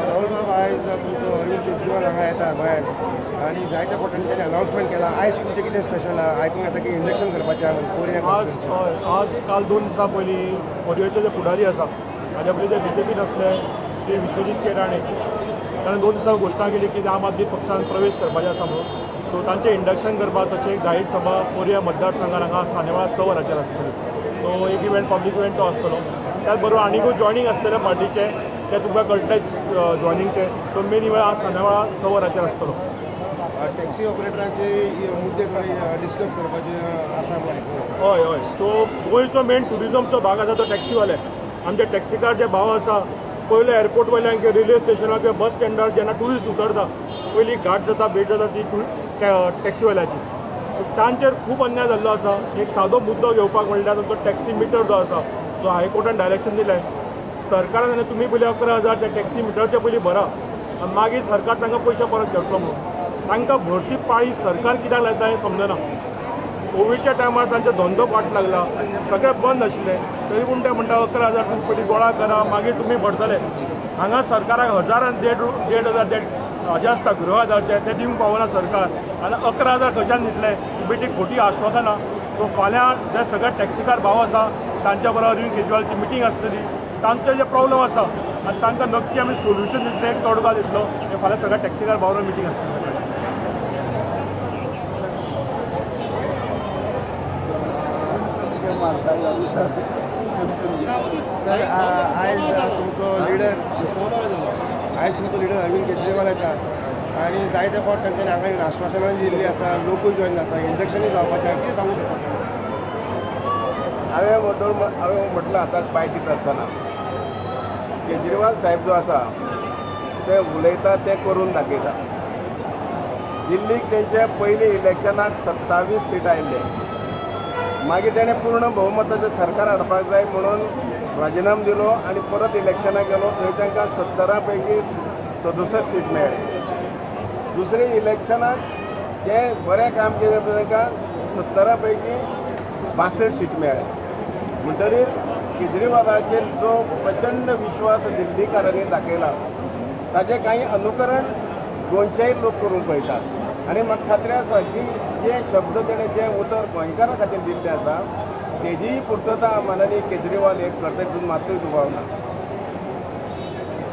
राहुल बाब, आयज तुमचो अरविंद केजरीवाल हांगा येता गोंयांत आनी जायत्या फावटींनी ताणें अनावन्समेंट केलां. आयज तुमचें कितें स्पेशल आहा? आयकूंक येता की इंडक्शन करपाचें आहा. आज आज काल 2 दिसां पयलीं पोरयेचे जे फुडारी आसा, हाज्या पयलीं जे बीजेपीन आसले श्री विश्वजीत के राणे, ताणें 2 दिसां घोशणा केली की आम आदमी पक्षान प्रवेश करपाचें आसा म्हणून. सो तांचें इंडक्शन करपाक तशें एक जाहीर सभा पोरया मतदारसंघान हांगा सांजेवेळा 6 वरांचेर आसतली. सो एक इव्हेंट, पब्लीक इव्हेंट तो आसतलो. त्याच बरोबर आनीकूय जॉयनींग आसतलें पार्टीचें, तें तुमकां कळटलेंच जॉयनींगचें. सो मेन इव्हेंट आज सांजेवेळा 6 वरांचेर आसतलो. टॅक्सी ऑपरेटरांचे मुद्दे कडेन डिस्कस करपाचे आसा. हय हय. सो गोंयचो मेन ट्युरिजमचो भाग आसा तो टॅक्सीवाले. आमचे टॅक्सीकार जे भाव आसा, पयले एअरपोर्ट वयल्यान किंवा रेल्वे स्टेशनार किंवा बस स्टँडार जेन्ना ट्युरिस्ट उतरता, पयली घाट जाता, भेट जाता ती टॅक्सीवाल्याची. तांचेर खूब अन्याय जाल्लो आसा. एक सादो मुद्दो घेवपाक म्हणल्यार तुमचो टॅक्सी मिटर जो आसा, जो हायकोर्टान डायरेक्शन दिलें सरकारान, जाल्यार तुमी पयलीं 11,000 त्या टॅक्सी मिटरचे पयलीं भरा आनी मागीर सरकार तांकां पयशे परत घेतलो म्हणून. तांकां भरची पाळी सरकार कित्याक लायता हें समजना. कोविडच्या टायमार तांचो धंदो फाट लागला, सगळें बंद आशिल्लें, तरी पूण ते म्हणटा 11,000 तुमी पयलीं गोळा करा मागीर तुमी भरतले. हांगा सरकाराक 1,000 आनी 1,500 1,500 जे आसता गृह आधारचे ते दिवंक पावना सरकार, आनी 11,000 खंयच्यान दितले? ही बेटी खोटी आश्वासनां. सो फाल्यां जे सगळे टॅक्सीकार भाव आसा तांच्या बरोबर अरविंद केजरीवालची मिटींग आसतली. तांचे जे प्रॉब्लम आसा आनी तांकां नक्की आमी सोल्युशन दितले, तोडगा दितलो. हे फाल्यां सगळ्या टॅक्सीकार भाव बरोबर मिटींग आसतली. सर, आयज तुमचो लिडर, आयज तुमचो लिडर अरविंद केजरीवाल येता आनी जायते फावट तांच्यानी हांगा येवन आश्वासनां दिल्लीं आसा, लोकूय जॉयन जाता, इंडक्शनूय जावपाचें आहा. कितें सांगूंक शकता तुमी? हांवें म्हटलां आतां बायट दिता आसतना, केजरीवाल साहेब जो आसा ते उलयता ते करून दाखयता. दिल्लीक तेंच्या पयलीं इलेक्शनाक 27 सीट आयिल्ले, मागीर तेणें पूर्ण बहुमताचें सरकार हाडपाक जाय म्हणून राजिनाम दिलो आनी परत इलेक्शनाक गेलो. थंय तांकां 70 पैकी 67 सीट मेळ्ळे. दुसरे इलेक्शनाक ते बरें काम केलें, तांकां 70 पैकी 62 सीट मेळ्ळे. म्हणटरीर केजरीवालाचेर जो प्रचंड विश्वास दिल्लीकारांनी दाखयला ताचें कांय अनुकरण गोंयचेय लोक करूंक पळयतात. आनी म्हाका खात्री आसा की जे शब्द तेणें, जे उतर गोंयकारां खातीर दिल्लें आसा तेजीय पुर्तता माननीय केजरीवाल हे करता तितून मात्तूय दुबाव ना.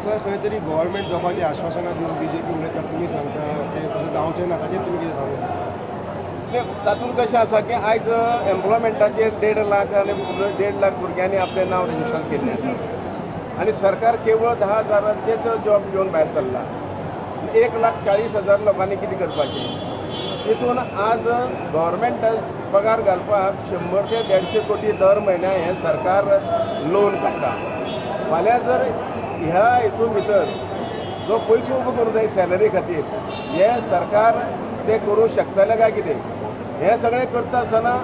सर, खंय तरी गव्हर्मेंट जॉबाची आश्वासनां दिवन बीजेपी उलयता, तुमी सांगता तें तशें जावचें ना, ताचेर तुमी कितें सांगू शकता? तातूंत कशें आसा की आयज एम्प्लॉयमेंटाचेर 1.5 लाख आनी 1.5 लाख भुरग्यांनी आपलें नांव रजिस्टर केल्लें आसा आनी सरकार केवळ 10,000चेच जॉब घेवन भायर सरला. 1,40,000 लोकांनी कितें करपाचें? तितून आज गव्हर्मेंट पगार घालपाक 100 ते 150 कोटी दर म्हयन्या हें सरकार लोन काडटा. फाल्यां जर ह्या हितून भितर जो पयसो उबो करूंक जाय सॅलरी खातीर, हें सरकार तें करूंक शकतलें काय कितें? हें सगळें करता आसतना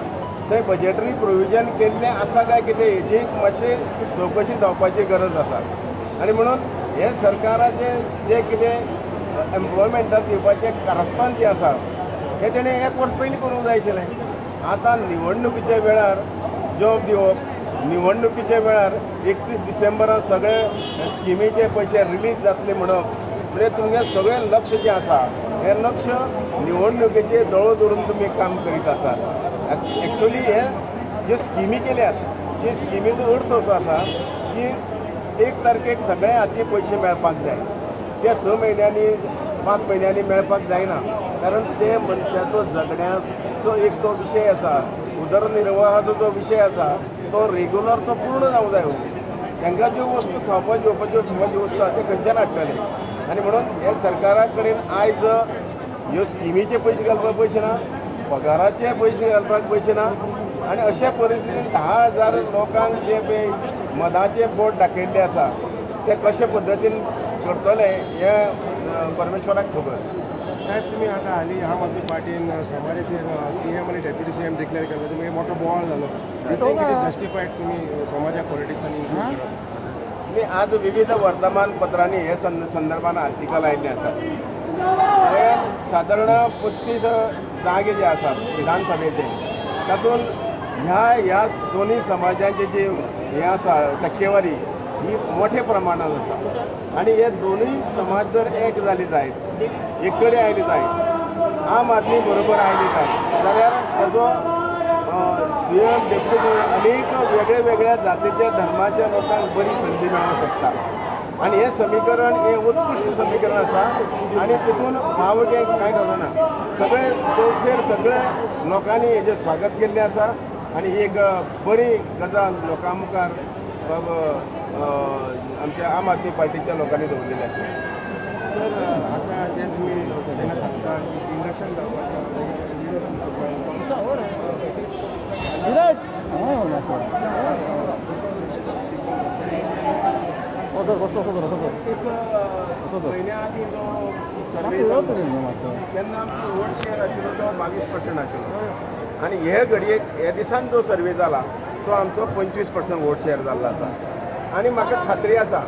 थंय बजेटरी प्रोविजन केल्लें आसा काय कितें हेजी मातशी चवकशी जावपाची गरज आसा. आनी म्हणून हें सरकाराचें जें कितें एम्प्लॉयमेंटाक दिवपाचें कारस्थान जें आसा हें तेणें 1 वर्स पयलीं करूंक जाय आशिल्लें. आतां निवडणुकीच्या वेळार जॉब दिवप, निवडणुकीच्या वेळार 31 डिसेंबराक सगळे स्किमीचे पयशे रिलीज जातले म्हणप, म्हणजे तुमगें सगळें लक्ष जें आसा हें लक्ष निवडणुकेचेर दोळो दवरून तुमी काम करीत आसात. एक्चुअली हे ज्यो स्किमी केल्यात ती स्किमीचो अर्थ असो आसा की 1 तारखेक सगळ्या हाती पयशे मेळपाक जाय, ते 6 म्हयन्यांनी 5 म्हयन्यांनी मेळपाक जायना, कारण ते मनशाचो जगण्याचो एक तो विशय आसा, उदरनिर्वाहाचो जो विशय आसा तो रेगुलर तो पूर्ण जावंक जाय. तांकां ज्यो वस्तू खावपाक जेवपाच्यो पिवपाच्यो वस्तू आसा ते खंयच्यान हाडटले? आनी म्हणून हे सरकारा कडेन आयज ह्यो स्किमीचे पयशे घालपाक पयशे ना, पगाराचे पयशे घालपाक पयशे ना, आनी अशा परिस्थितीन 10,000 लोकांक जे पळय मदाचें बोट दाखयल्लें आसा ते कशे पद्दतीन करतले हें परमेश्वराक खबर. साहेब, तुमी आतां हालीं आम आदमी पार्टीन समाजाचेर सीएम आनी डेप्युटी सीएम डिक्लेअर केलो, तुमी मोठो बोवाळ जालो. जस्टिफायड तुमी समाजा पॉलिटिक्सांनी इन्क्लूड करप? आनी आज विविध वर्तमानपत्रांनी हे संदर्भान आर्टिकल आयिल्ले आसात. गोंयांत सादारण 35 जागे जे आसात विधानसभेचे तातूंत ह्या ह्या दोनूय समाजांची जी हें आसा टक्केवारी ही मोठ्या प्रमाणात आसा आनी हे दोनूय समाज जर एक जाले जायत, एक कडेन आयले जायत, आम आदमी बरोबर आयले जायत जाल्यार ताजो सी एम डेप्युटी अनेक वेगळ्या वेगळ्या जातीच्या धर्माच्या लोकांक बरी संदी मेळूंक शकता. आनी हें समीकरण हें उत्कृश्ट समीकरण आसा आनी तितून भाव कांय घालूना. सगळे चौखेर सगळे लोकांनी हेजें स्वागत केल्लें आसा आनी एक बरी गजाल लोकां मुखार आमच्या आम आदमी पार्टीच्या लोकांनी दवरलेली आसा. सर, आतां जे तुमी जेन्ना सांगता की इंडक्शन जावपाचें एक म्हयन्या आदीं जो सर्वे जालो तेन्ना आमचो वोट शेअर आशिल्लो तो 22% आशिल्लो आनी हे घडयेक हे दिसान जो सर्वे जाला तो आमचो 25% वोट शेअर जाल्लो आसा. आनी म्हाका खात्री आसा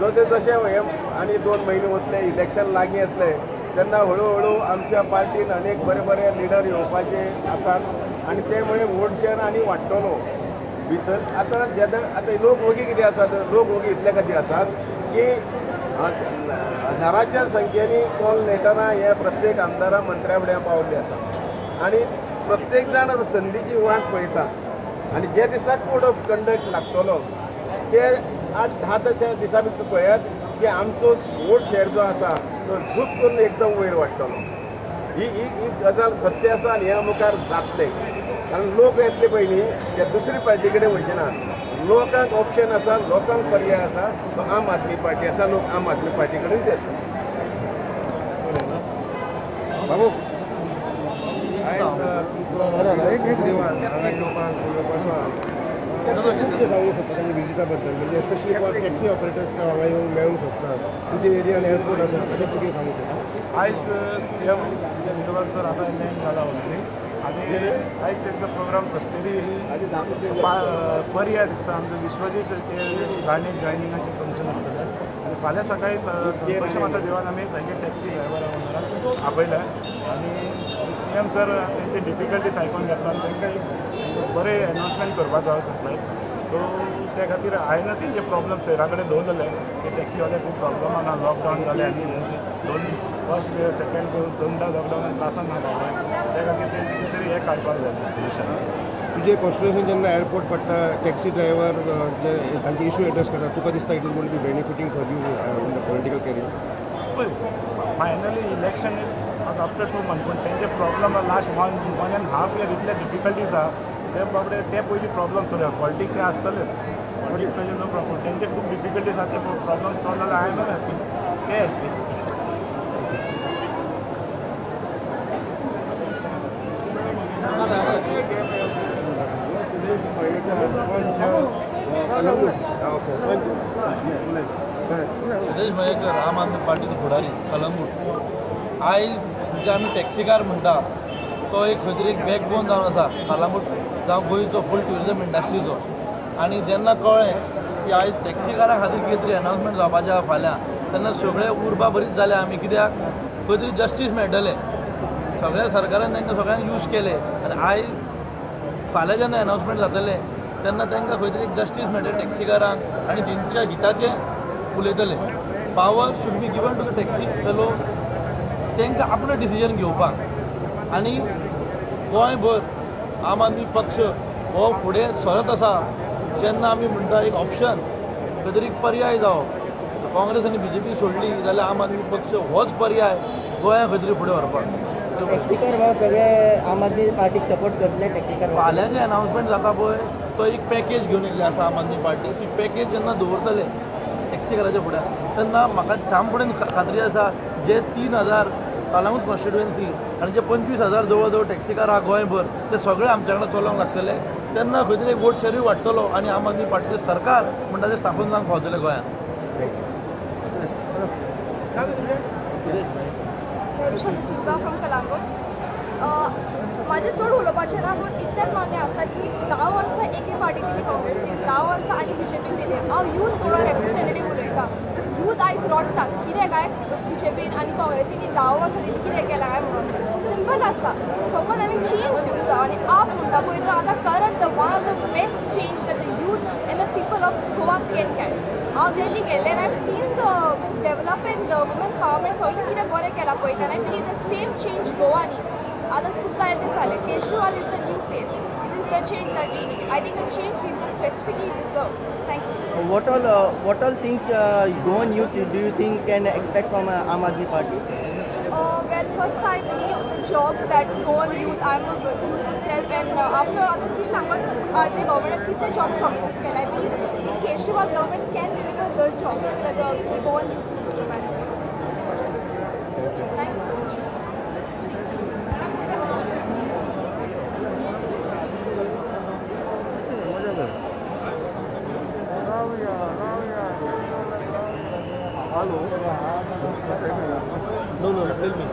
जशें जशें हे आनी 2 म्हयने वतले, इलेक्शन लागीं येतले तेन्ना हळू हळू आमच्या पार्टीन अनेक बरे बरे लिडर येवपाचे आसात आनी ते मुळे वोट शेअर आनी वाडटलो भितर. आतां जेन्ना आतां लोक वोगी कितें आसात, लोक वोगी इतले खातीर आसात की हजाराच्या संख्येनी कॉल लेटरां हे प्रत्येक आमदारा मंत्र्या फुड्यान पावल्ले आसा आनी प्रत्येक जाण संदीची वाट पळयता आनी जे दिसा कोड ऑफ कंडक्ट लागतलो ते 8-10 तशे दिसा भितर पळयात की आमचो वोट शेअर जो आसा तो झूप करून एकदम वयर वाडटलो. ही ही ही गजाल सत्य आसा आनी ह्या मुखार जातलें, कारण लोक येतले पयलीं ते दुसरी पार्टी कडेन वयचे ना. लोकांक ऑप्शन आसा, लोकांक पर्याय आसा, तो आम आदमी पार्टी आसा, लोक आम आदमी पार्टी कडेन येतले. बाबू, आयज तुमचो केजरीवाल हांगा येवपाक उलोवपाचो कितें सांगूंक शकता तांच्या विजिटा बद्दल, म्हणजे एस्पेशली फॉर टॅक्सी ऑपरेटर्स हांगा येवन मेळूंक शकता, तुमच्या एरियान एअरपोर्ट आसा ताचेर तूं कितें सांगूंक शकता? आयज सी एम केजरीवाल सर आतां लँड जाला ऑलरेडी आनी आयज तेंचो प्रोग्राम सत्तरी पर्याय दिसता आमचो विश्वजीत गाडयेक जॉयनिंगाचें फंक्शन आसतलें आनी फाल्यां सकाळीं संतोषी माता देवान आमी सारके टॅक्सी ड्रायव्हरा ओनराक आपयल्या आनी सी एम सर तेंचे डिफिकल्टीज आयकून घेतला आनी तांकां एक बरें एनावन्समेंट करपाचो आसा सप्लाय. सो त्या खातीर हांवें तेंचे प्रॉब्लम सरा कडेन दवरलेले की टॅक्सीवाले खूब प्रॉब्लम आसा, लॉकडावन जालें आनी दोन फर्स्ट वेव सेकेंड वेव दोनदा लॉकडावनान त्रासान ना गावले, त्या खातीर तेंचे कितें तरी हें काडपाक जाय सोल्युशन. तुजें कॉन्स्टिट्युएन्सीन जेन्ना एअरपोर्ट पडटा, टॅक्सी ड्रायव्हर जे तांचे इशू एड्रेस करता, तुका दिसता it is going to be benefiting for you in the political career? पळय, finally election is after 2 months, पूण तेंचे प्रॉब्लम लास्ट 1.5 year इतले डिफिकल्टीज आहा ते बाबडे ते पयलीं प्रॉब्लम सोल्व. पॉलिटिक्स हें आसतलें, पॉलिटिक्साचे नो प्रॉब्लम, तेंचे खूब डिफिकल्टीज आहा ते प्रॉब्लम सॉल्व जाल्यार I am happy. ते हॅपी. सुदेश मयेकर, आम आदमी पार्टीचो फुडारी, कलंगूट. आयज जे आमी टॅक्सीकार म्हणटा तो एक खंय तरी एक बॅकबोन जावन आसा कलंगूट जावं गोंयचो फूल ट्युरिजम इंडस्ट्रीचो. आनी जेन्ना कळ्ळें की आयज टॅक्सीकारां खातीर कितें तरी अनावन्समेंट जावपाचें आसा फाल्यां, तेन्ना सगळे उर्बा बरीच जाल्या आमी, कित्याक खंय तरी जस्टीस मेळटलें. सगळ्या सरकारान तांकां सगळ्यांक यूज केले आनी आयज फाल्यां जेन्ना अनावन्समेंट जातलें तेन्ना तांकां खंय तरी एक जस्टीस मेळटलें टॅक्सीकारांक आनी तेंच्या हिताचें उलयतले. Power should be given to the taxi fellow, तांकां आपलें डिसिजन घेवपाक. आनी गोंयभर आम आदमी पक्ष हो फुडें सरत आसा. जेन्ना आमी म्हणटा एक ऑप्शन खंय तरी पर्याय जावप, काँग्रेस आनी बीजेपी सोडली जाल्यार आम आदमी पक्ष होच पर्याय गोंया खंय तरी फुडें व्हरपाक. टॅक्सीकार भाव सगळे आम आदमी पार्टीक सपोर्ट करतले टॅक्सीकार? फाल्यां जें अनावन्समेंट जाता पळय तो एक पॅकेज घेवन येयल्ली आसा आम आदमी पार्टी. ती पॅकेज जेन्ना दवरतले टॅक्सीकाराच्या फुड्यान तेन्ना म्हाका ठामपणान खात्री आसा जे 3,000 कलंगूट कॉन्स्टिट्युएन्सी आनी जे 25,000 जवळ जवळ टॅक्सीकार आहा गोंयभर ते सगळे आमच्या कडेन चलोवंक लागतले. तेन्ना खंय तरी एक वोट शेरूय वाडटलो आनी आम आदमी पार्टीचें सरकार म्हणटा तें स्थापन जावंक पावतलें गोंयांत. Thank you. From Calangute. म्हाजें चड उलोवपाचें ना, पूण इतलेंच मान्य आसा की 10 वर्सां एके पार्टी दिली काँग्रेसीक, 10 वर्सां आनी बीजेपीन दिली. हांव यूथ म्हणून रेप्रेझेंटेटीव उलयतां. यूथ आयज रडटा कितें काय बीजेपीन आनी काँग्रेसीन 10 वर्सां दिली कितें केलां काय म्हणून. सिंपल आसा, फकत आमी चेंज दिवंक जाय. आनी आप म्हणटा पळय तो आतां current the one of the best change that the youth and the people of Goa can get. हांव दिल्ली गेल्लें and I have seen the development, the women empowerment सगळें कितें बरें केलां पळय. आनी I believe the same change Goa needs. आतां खूब जायते जालें. Kejriwal is the new face. It is the change that we need. I think the change we specifically deserve. Thank you. What all things Goan youth do you think can expect from Aam Aadmi Party? Well, first I believe the jobs that Goan youth, I'm a youth itself, and after other three the government कितले jobs promises केला. I believe Kejriwal government can deliver the jobs that the Goan youth provide. Thank you so much. Hello. No, no, tell me.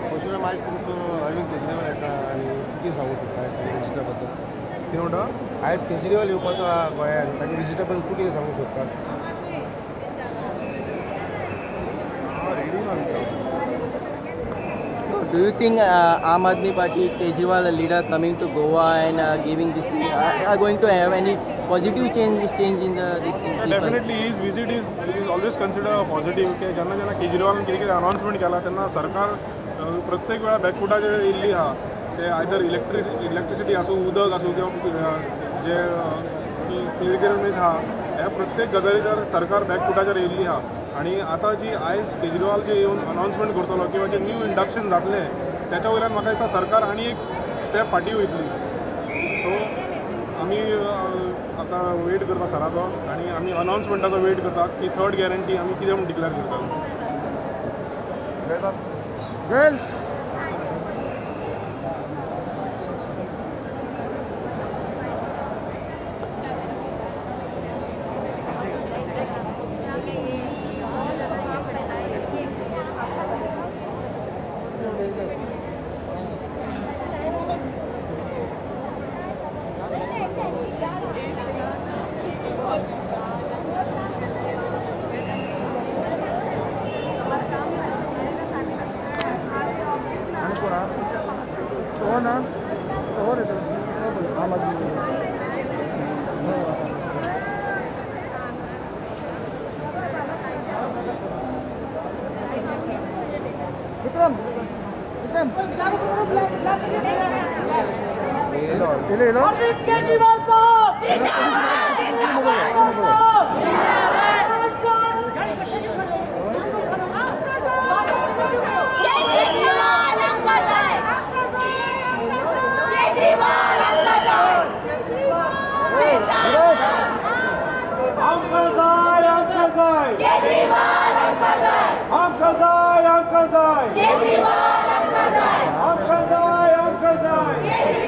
Parshuram, आयज तुमचो अरविंद केजरीवाल येता आनी कितें सांगूंक सोदता विजिटा बद्दल? कितें म्हणटा? आयज केजरीवाल येवपाचो आहा गोंयांत, ताच्या विजिटा बद्दल तूं कितें सांगूंक सोदता? Do you think Aam Aadmi Party, Kejriwal, the leader, coming to Goa and giving this thing, are going to have any positive change in the this thing? Yeah, definitely, his visit is always considered a positive. की जेन्ना जेन्ना केजरीवालान कितें कितें announcement केला तेन्ना सरकार प्रत्येक वेळा बॅकफुटाचेर येयल्ली आहा. ते आयदर इलेक्ट्रिसिटी आसूं, उदक आसूं किंवा जे पिलग्रिमेज आहा, ह्या प्रत्येक गजालीचेर सरकार बॅकफुटाचेर येयल्ली आहा. आनी आतां जी आयज केजरीवाल जे येवन अनाउन्समेंट करतलो किंवा जे न्यू इंडक्शन जातलें त्याच्या वयल्यान म्हाका दिसता सरकार आनी एक स्टेप फाटीं वयतली. सो आमी आतां वेट करता सराचो आनी आमी अनाउन्समेंटाचो वेट करता की थर्ड गॅरंटी आमी कितें म्हूण डिक्लेअर करता. Uncle Zai! Uncle Zai!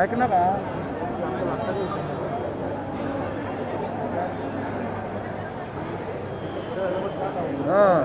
ऐक ना का हां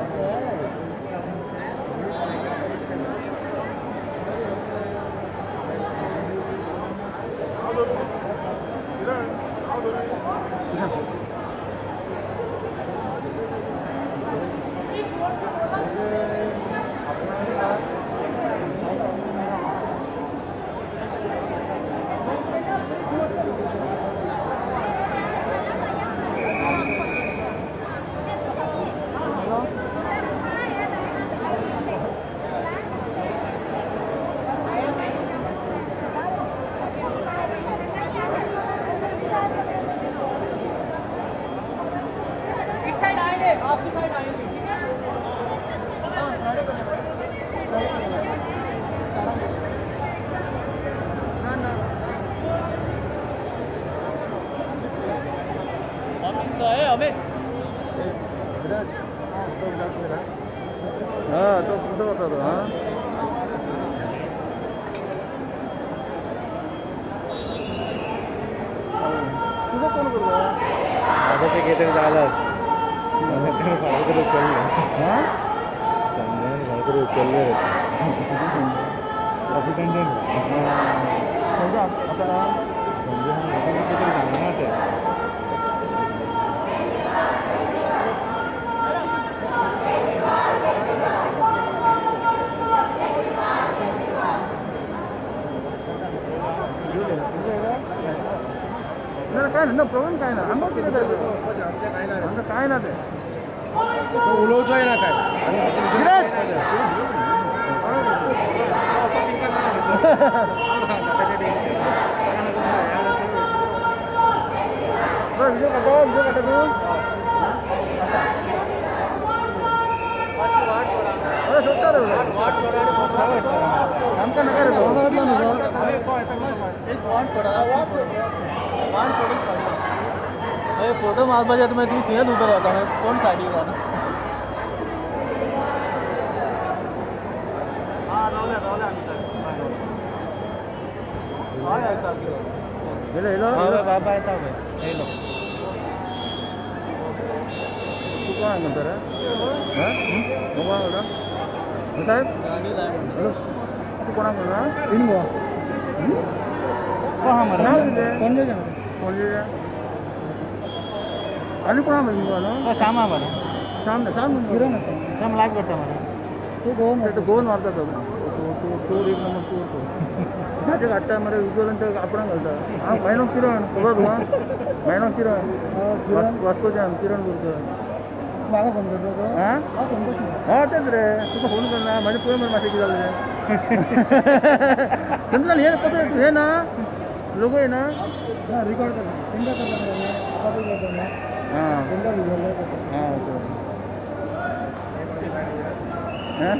फोटो मारपाचे तुमी तूं थंयच उबो रावता कोण सायडीक रावता. बाबा येता पळय येयलो. तूं कोणाक म्हणटा रे? कोणाक म्हणटा साहेब? तूं कोणाक म्हणटा? इन गोवा कोण मरे? पणजे. पणजे आनी कोणा मरे न्हू? श्याम आहा मरे. श्याम ना? श्याम किरण आसा. श्याम लायक करता मरे. तूं गोवन तो गोवन मारता तो चोर एक नंबर चोर तो. ताचे काडटा मरे विज्वल ते आपणाक घालता. हांव मायनो किरण खबर तुका? मायनो किरण वास्कोच्यान किरण बोलता. म्हाका फोन करता तो? आं हांव संतोष. हय तेच रे तुका फोन करना म्हाजें पळय मरे मातशें कितें जालें तें. समजलें हें पत्र हें ना लोगो येना रिकॉर्ड करता तेंका करता करता. हां तेंका विज्वल करता. हां हां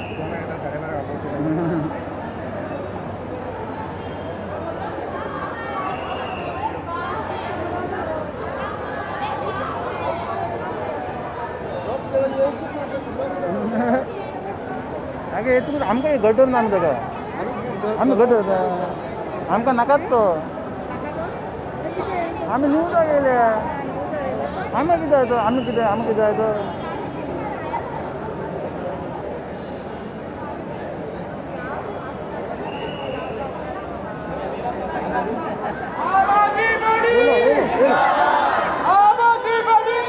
आगे तुका आमकां गटर ना ताका. आमी गटर आमकां नाकाच तो. आमी न्यूजा गेले. आमी कितें जाय तो? आमी कितें आमी कितें जाय तो? आम Aadmi party!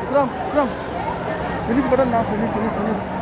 Vikram, Vikram. Finish button now, finish, finish, finish.